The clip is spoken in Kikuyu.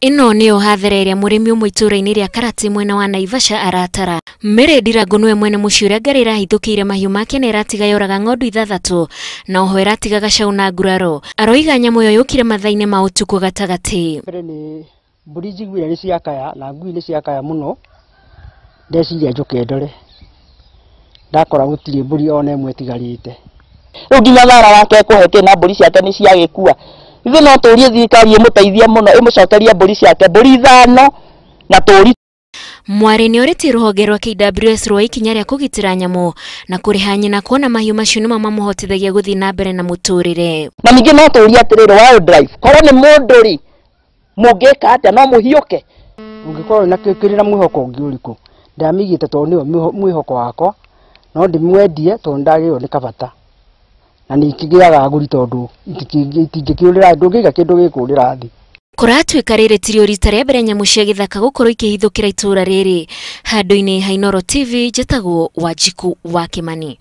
Ĩno nĩyo hathara ĩrĩa mũrĩmi ũmwe itũũra-inĩ rĩa Karati mwena wa Naivasha aratara. Mary Ndirango nĩwe mwene mũciĩ ũrĩa ngarĩ ĩrahithũkĩire mahiũ make na ĩratiga yoraga ng'ondu ithathatũ na oho ĩratiga gacaũ na nguraro. Aroiga nyamũ ĩyo yũkire mathaa-inĩ ma ũtukũ gatagatĩ. Mbere nĩ mbũri njiguire nĩ ciakaya na ngui nĩ ciakaya mũno, ndeciria njũke ndore, ndakora gũtirĩ mbũri ona ĩmwe ĩtigarĩte. Rĩu nginya thara wake ekũhe na mbũri ciake nĩ ciagĩkua. Ithuĩ no tũrie thirikari ĩmũteithie mũno, ĩmũcokerie mbũri ciake, mbũri ithano na tũri. Mwarĩ nĩ orĩtie rũhonge rwa KWS rwa ikinya rĩa kũgitĩra nyamũ na kũrĩha nyina kuona mahiũ macio nĩmo mamũhotithagia gũthiĩ na mbere na mũtũrĩre. Na ningĩ no tũrie atĩrĩrĩ, wildlife, korwo nĩ mũndũ rĩ, mũngĩka atĩa? No mũhiũke? Ũngĩkorwo na kĩrĩ na mwĩhoko ũngĩ ũrĩkũ? Ndamĩigĩte tondũ nĩyo mwĩhoko wakwa, no ndĩmwendie tondũ nĩndagĩrĩirwo nĩ kabata. Na nĩ ikĩgĩaga agũri tondũ itingĩkĩũrĩra, ndũngĩiga kĩndũ gĩkũrĩra thĩ. Kũratuĩka rĩrĩ tirio rita rĩa mbere nyamũ cia gĩthaka gũkorwo ikĩhithũkĩra itũũra rĩrĩ. Handũ-inĩ ha Inooro TV, njĩtagwo Wanjikũ wa Kĩmani.